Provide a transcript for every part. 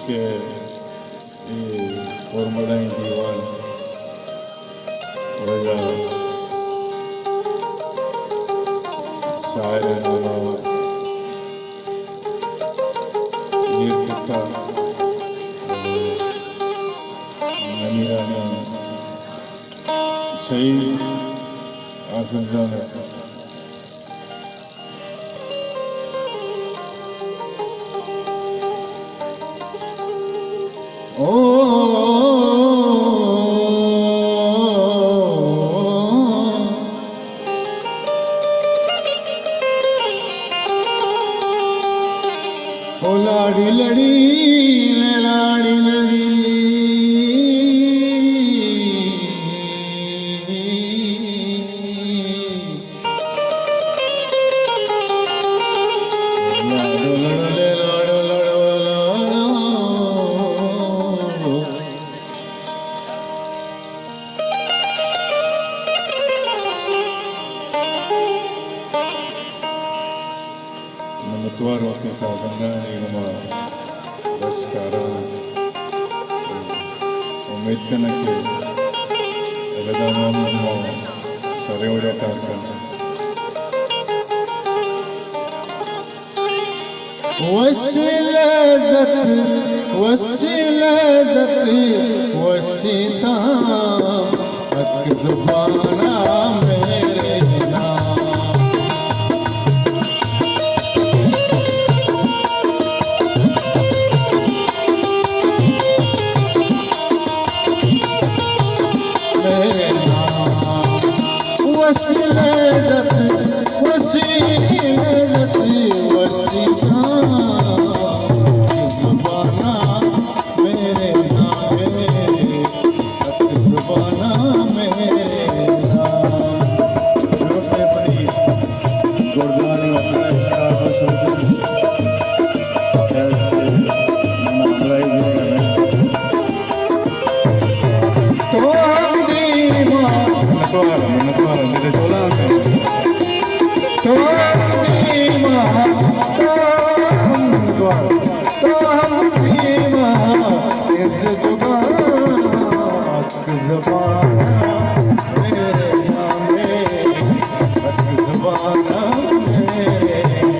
کہ اے پرمڑائیں دیوان واجہ شاعر نامور ایر کتا، نمیرانیں شہید حاصل جان۔ او، او لاڑی لڑی، لے لاڑی لڑی۔ منتوار وتی سازندانی گوما بشکاراں۔ امیت کناں کہ ابدا ما، ما سرے وڑا کار کناں۔ وشی لذت، وشی لذت، وشی تام۔ اتک زبانا میرے نام۔ میرے نام۔ وشی لذت، وشی لذت، وشی تام۔ زبانا میرے نام، اتک زبانا میرے نام۔ درست ہے، بڑی زوردار وطن ہے، اس کا بس وجود ہے۔ خیر، من ہمراہی بھی کریں۔ تو ہم دیما، منتوار، منتوار، میرے دولا۔ تو ہم دیما، تو ہم دیما۔ تو ہم دیما، اتک زبان، اتک زبان میرے نام، اتک زبان میرے نام۔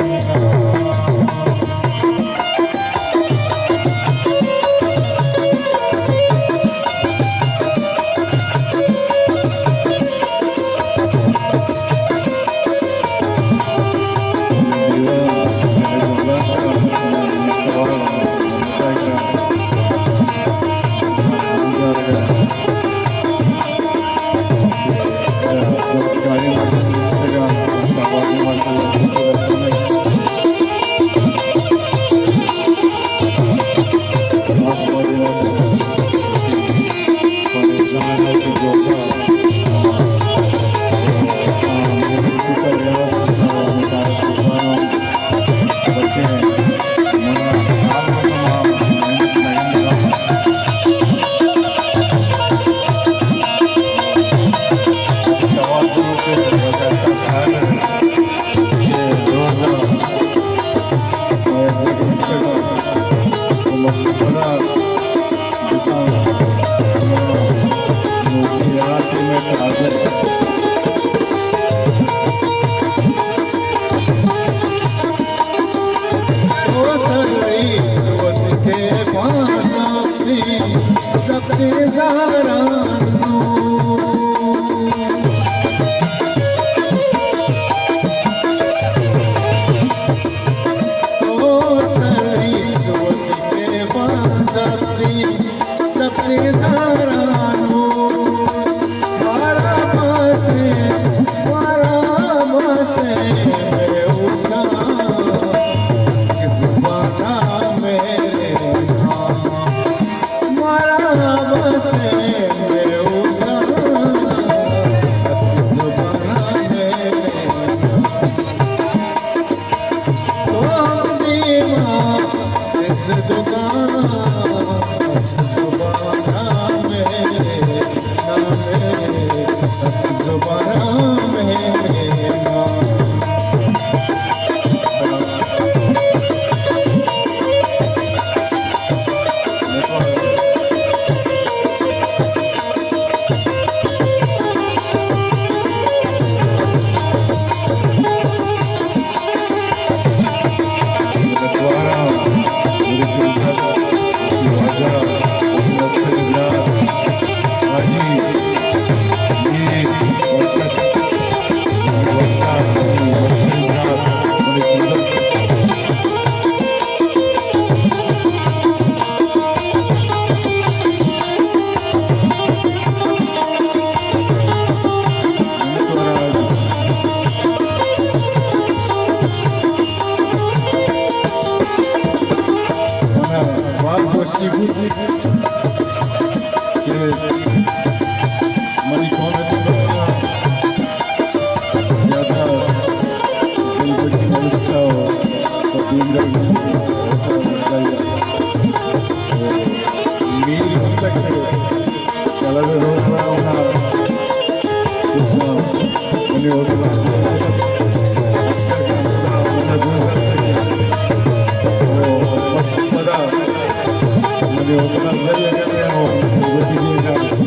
کہ منی قوم ءِ توکا زیادہ دلگوش نوشتہ و دیمروی حوصلہ افزائی ءَ۔ میر ہم تک کہ الگ روز نہ ہونا، کچھ منی حوصلہ افزائی ءَ۔ منی حوصلہ افزائی ءَ کرنے ہو، وہ بھی جائے گا۔